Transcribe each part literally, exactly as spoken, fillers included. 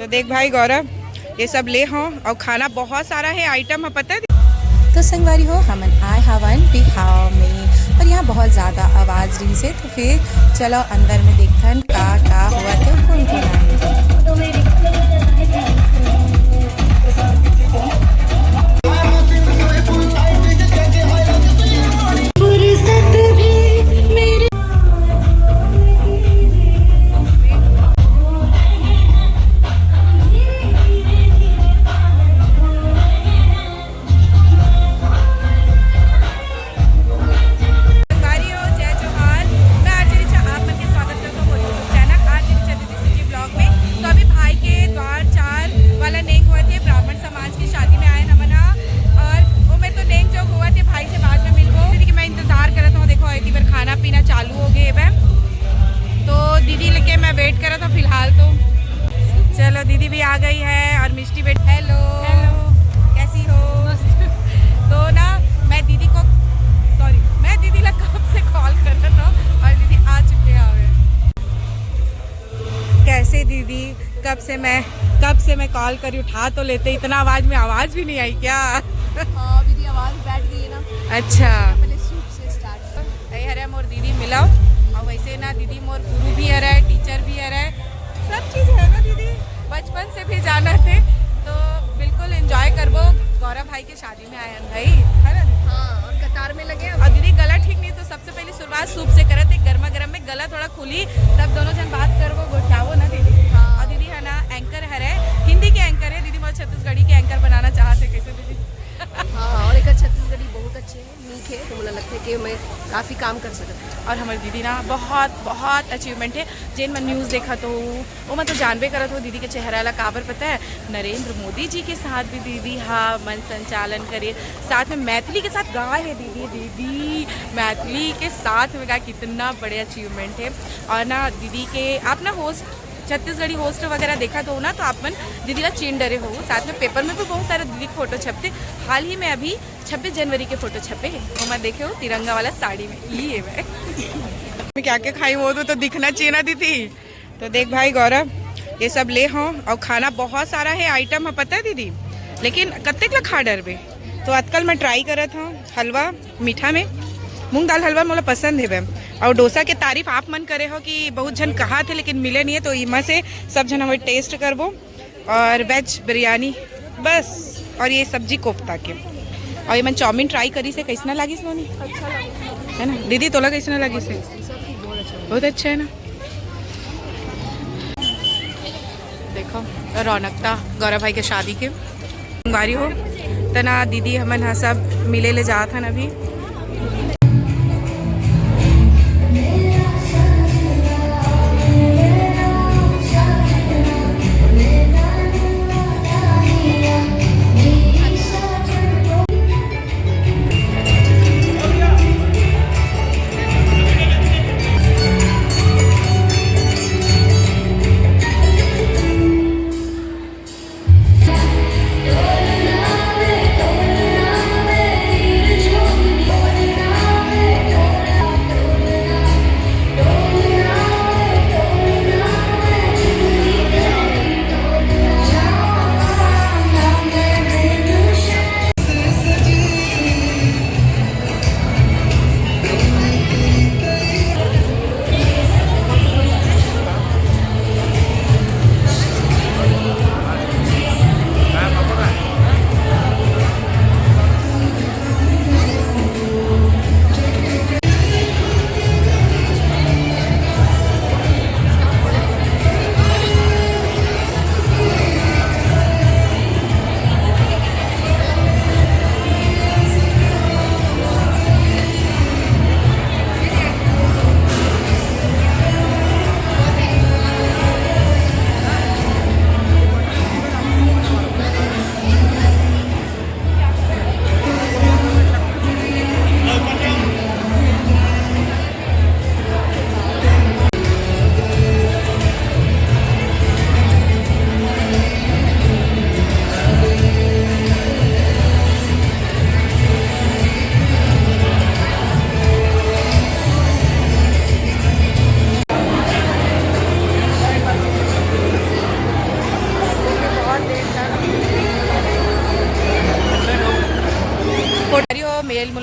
देख भाई गौरव, ये सब ले हो और खाना बहुत सारा है, आइटम है, पता है। तो संगवारी हो, हमन आए हवन बिहाव में और यहाँ बहुत ज्यादा आवाज रहिस हे, तो फिर चलो अंदर में देखथन का का होवत हे, कौन कौन आए हे। संगवारी हो, जय जोहार। मैं आरजे रिचा, आप मन के स्वागत करत हूँ मोर YouTube चैनल आरजे रिचा दीदी सिटी ब्लॉग में। तो अभी भाई के द्वार चार वाला नेंग होवत हे, ब्राह्मण समाज की शादी में आए हमन हा। और वो मैं तो नेंग जो होवत हे, भाई से बाद में मिलबो। दीदी के मैं इंतजार करत हूँ। देखो, एती बर खाना पीना चालू हो गए हे। तो दीदी लेके मैं वेट करत हूँ फिलहाल तो। चलो, दीदी भी आ गई है और मिष्टी बेटी। हेलो। हेलो। कैसी हो? मस्त। तो ना, मैं दीदी को, सॉरी, मैं दीदी ला कब से कॉल करत हूँ और दीदी आ चुके हैं। कैसे दीदी, कब से मैं, कब से मैं कॉल करी, उठा तो लेते, इतना आवाज में आवाज भी नहीं आई क्या? हाँ, मेरी आवाज बैठ गई है ना। अच्छा। पहले सूप से स्टार्ट कर। ये हरे मोर दीदी मिलाओ। और वैसे ना दीदी मोर गुरु भी हरे, टीचर भी हरे, सब चीज है ना दीदी। बचपन से भी जाना थे तो बिल्कुल एंजॉय करबो। गौरव भाई के शादी में आए हैं भाई, है ना? हाँ, और कतार में लगे हैं। और दीदी गला ठीक नहीं, तो सबसे पहले शुरुआत सूप से करत हे। गर्मा गर्म में गला थोड़ा खुली, तब दोनों जन बात करबो, गोठियाबो ना दीदी। हाँ। और दीदी है ना, एंकर हरे, हिंदी के एंकर है दीदी, मोर छत्तीसगढ़ी के एंकर बनाना चाहत हे। कैसे दीदी? हाँ, और एक छत्तीसगढ़ी बहुत अच्छे हैं, मीठ है, तो मुझे लगता है कि मैं काफ़ी काम कर सकती हूँ। और हमारी दीदी ना बहुत, बहुत अचीवमेंट है। जेन मन न्यूज़ देखत हो, वो मैं तो जानबे करत हो, दीदी के चेहरा ला। काबर पता है, नरेंद्र मोदी जी के साथ भी दीदी हा मंच संचालन करे, साथ में मैथिली के साथ गाए है दीदी। दीदी मैथिली के साथ में गाए, कितना बड़े अचीवमेंट है। और ना दीदी के आप ना होस्ट, छत्तीसगढ़ी होस्ट वगैरह देखत हो ना, तो आप मन दीदी ला चिन डरे हो। साथ में पेपर में भी बहुत सारे दीदी के फोटो छपथे। हाल ही में अभी छब्बीस जनवरी के फोटो छपे है, वो मैं देखे हो तिरंगा वाला साड़ी में। ये है। मैं क्या क्या खाई, वो तो, तो दिखना चाहिए ना दीदी। तो देख भाई गौरव, ये सब ले हो और खाना बहुत सारा है, आइटम है, पता है दीदी, लेकिन कत्तेक ला खा डरबे। तो अतकल मैं ट्राई करत हूँ हलवा मीठा में, मूंग दाल हलवा मोला पसंद हेबे। और डोसा के तारीफ आप मन करे हो कि बहुत झन कहा थे लेकिन मिले नहीं है, तो इमा से सब झन हम टेस्ट करबो। और वेज बिरयानी बस, और ये सब्जी कोफ्ता के, और ये मन चाउमीन ट्राई करी से, कैसना लागिस नोनी? है ना दीदी, तोला कैसना लागिस से? बहुत अच्छा है ना। देखो, रौनकता गौरव भाई के शादी के संगवारी हो, तना दीदी हमन हा सब मिले ले जात हन अभी।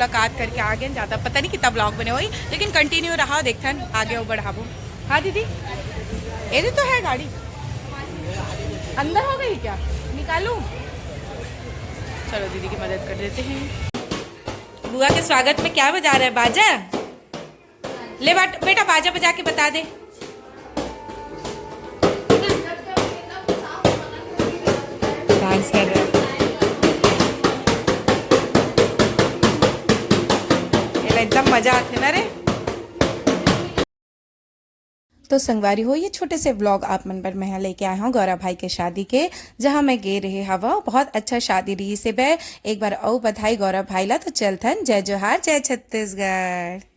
मुलाकात करके आ गए, ज्यादा पता नहीं कितना ब्लॉग बने हुई, लेकिन कंटिन्यू रहा, देखथन आगे अउ बढ़ाबो। हाँ दीदी, ये तो है गाड़ी, अंदर हो गई क्या? निकालूं? चलो दीदी की मदद कर देते हैं। बुआ के स्वागत में क्या बजा रहा है? बाजा? ले बाट-, बेटा, बाजा बजा के बता दे। डांस कर रहा है। एला एकदम मजा आथे ना रे। तो संगवारी हो, ये छोटे से व्लॉग आप मन बर मैं लेके आए हूँ गौरव भाई के शादी के, जहाँ मैं गे रहे हवा। बहुत अच्छा शादी रही से बे। एक बार अउ बधाई गौरव भाई ला। तो चलथन, जय जोहार, जय छत्तीसगढ़।